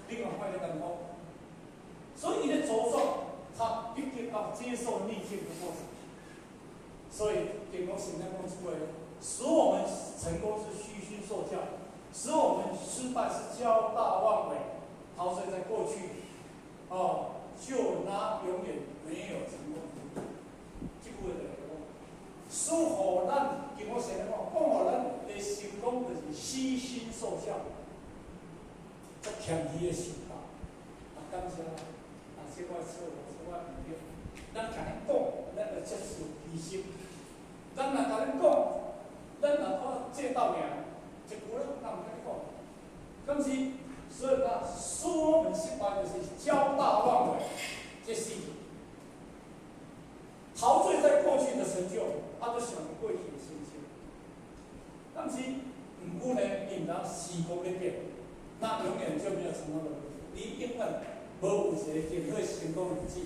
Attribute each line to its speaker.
Speaker 1: 你看看咧艱苦。所以伊咧茁壯，他必定要接受逆境的過程。所以，經過聖經講出來，使我們成功是虛心受教，使我們失敗是驕大妄為，陶醉在過去，哦，就那永遠沒有成功。這句話就是講，使予咱經過聖經講，講予咱的成功就是虛心受教，較謙虛的受教。啊，感謝啊，這我錯，這我毋對。咱共你講，咱就接受虛心。咱若共你講，咱若看這鬥贏，一句咱敢毋共你講？敢是，所以講，使我們失敗就是驕大妄為，這是陶醉在過去的成就，啊，閣想過去的成就。但是，毋過呢，你毋知時光咧變，那永遠就沒有成功的。你永遠無有一個更好成功的日子。